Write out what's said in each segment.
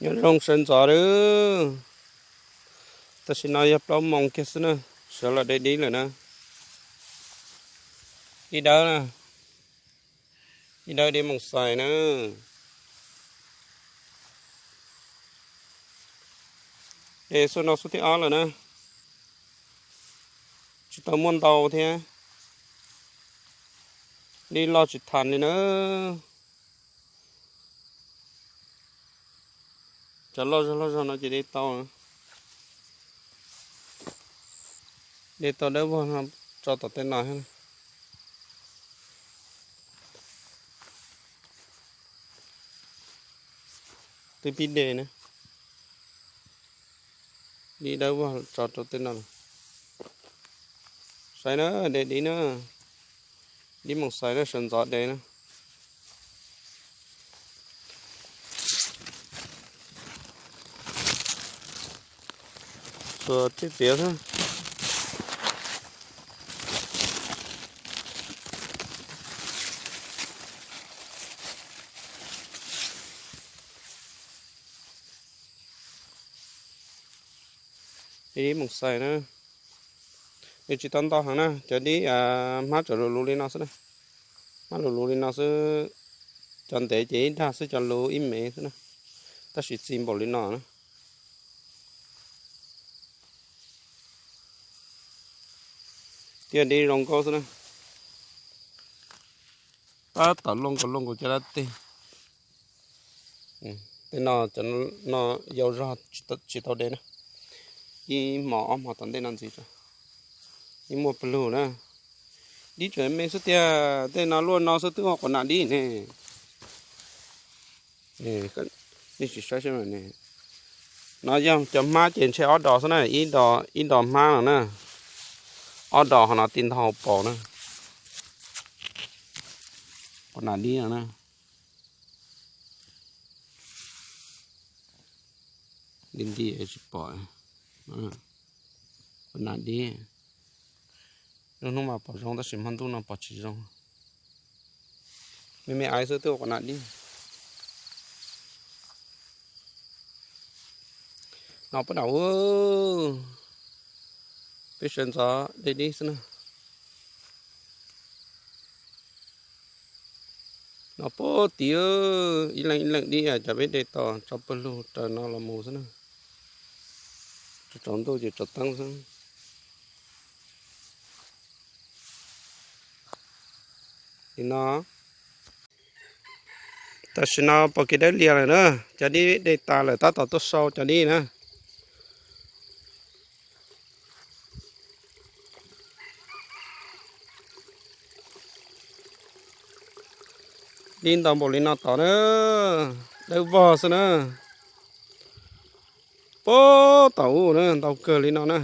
Nyob zoo sawv ntxov lawm. Tam sim no yog plaub moos kiag xwb na, sawv los de dib lawm na. Dib dawb na, dib dawb dib moos xais na. De xub no xub thib ob lawm na, tsis tau muaj ntau thiab. Dib loj tsis tas li na. Cov loj zog loj zog no ces de tau, de tau dawb vog no tso tom tej no thiab. Twb pib de na, dib dawb vog tso rau tej no lawm. Saib na, de dib na, dib moos xais na, sawv ntxov de na. Tsuas tib piav xwb. Dib moos xais na, nws tsis tau ntau heev na, cov dib hmab tsuas luv luv li no xwb na. Hmab luv luv li no xwb, cov ntev ces ib dag xwb, cov luv ib mev xwb na, tab sis txi npaum li no na. Tiaj dib zoo nkauj xwb na. Tab tom luaj nkaus luaj nkaus caj dab teg. Tej no, cov no yau zog tsis tau de na. Ib hmos ob hmos tom ntej no ntxiv, ib muaj pawg lug na. Dib tseem me xwb tiag, tej no luaj no xwb twb ua quas nas dib ne. Nej sim saib seb, no yog cov hmab ces ntshe ob dos xwb na, ib dos hmab no na, ob dos ho no ti ntau paus na. Quas nas dib no na. Nti nti tsis pom, quas nas dib. Lub hnub mas pom zoo tab sis hmo ntuj no pom tsis zoo. Me me aiv xwb twb ua quas nas dib. No puag nram ub, peb sawv ntxov de dib xwb na. No puag tid ib leej ib leej dib, cov peb de tau tso pawg lug raws no los mus xwb na. Tsaus ntuj ces tsaus teeb xwb. Li no, tam sim no pom kev dawb lias lawm na, cov dib de tas lawm tab tom tuaj sau cov dib na. Dib ntau npaum li no tod na, dawb vog xwb na. Puag tom ub na, ntau kawg li no na.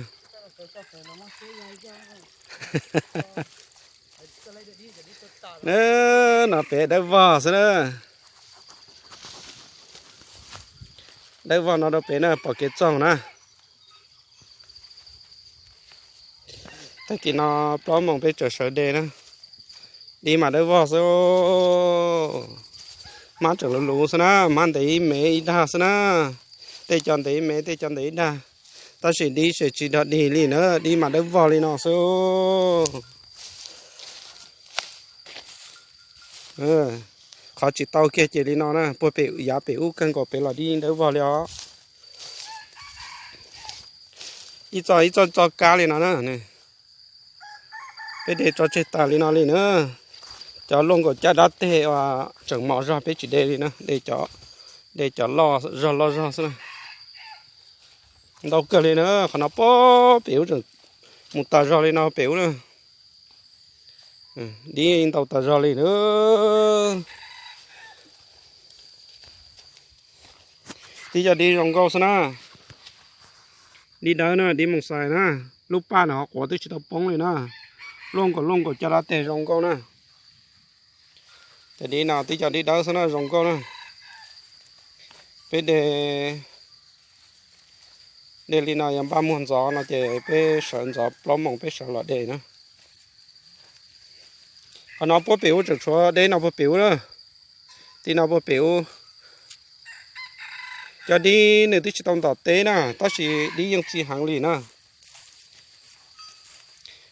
No pem dawb vog xwb na. Dawb vog no rau pem na, pom kev txoog na. Tag kis no plaub moos peb tseem sawv de na. Dib mas dawb vog xwb. Hmab tseem luv luv xwb na, hmab ntev ib mev ib dag xwb na. Tej cov ntev ib mev, tej cov ntev ib dag. Tab sis dib tseem tsis dog dig li na, dib mas dawb vog li no xwb. Qhov tsis tau kiag ces li no na, puag pem yav pem ub kawg nkaus pem los dib dawb vog li os. Ib txoj ib txoj txoj kab li no na. Peb de tso tseg tas li no li na. Cov luaj nkaus caj dab teg uas tseem mos zog peb tsis de li na, de cov loj zog loj zog xwb na. Ntau kawg li na, qhov no puag pem ub tseem mus tas zog li no pem ub na. Dib ntau tas zog li na. Tib cov dib zoo nkauj xwb na. Dib dawb na, dib moos xais na. Lub paj no ho quav twb tsis tau poob li na. Luaj nkaus luaj nkaus caj dab teg zoo nkauj na. Cov dib no tib cov dib dawb xwb na, zoo nkauj na. Peb de, de li no yog npaj muag ntxov no ces peb sawv ntxov plaub moos peb sawv los de na. Qhov no puag pem ub tseem tshuav deb no puag pem ub na. Tim no puag pem ub. Cov dib nws twb tsis tau ntom teb na, tab sis dib yeej txi heev li na.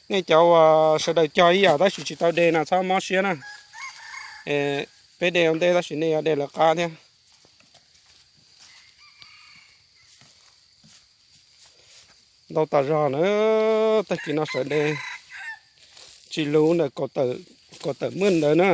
Nej cov uas sawv daws cog ib yam tab sis tsis tau de no txhob mob siab na. Peb de ua ntej tab sis nej yuav de lawv qab thiab. Ntau tas zog na, tag kis no sawv de tsis luv ntawm kaum tawm maj ntawd na.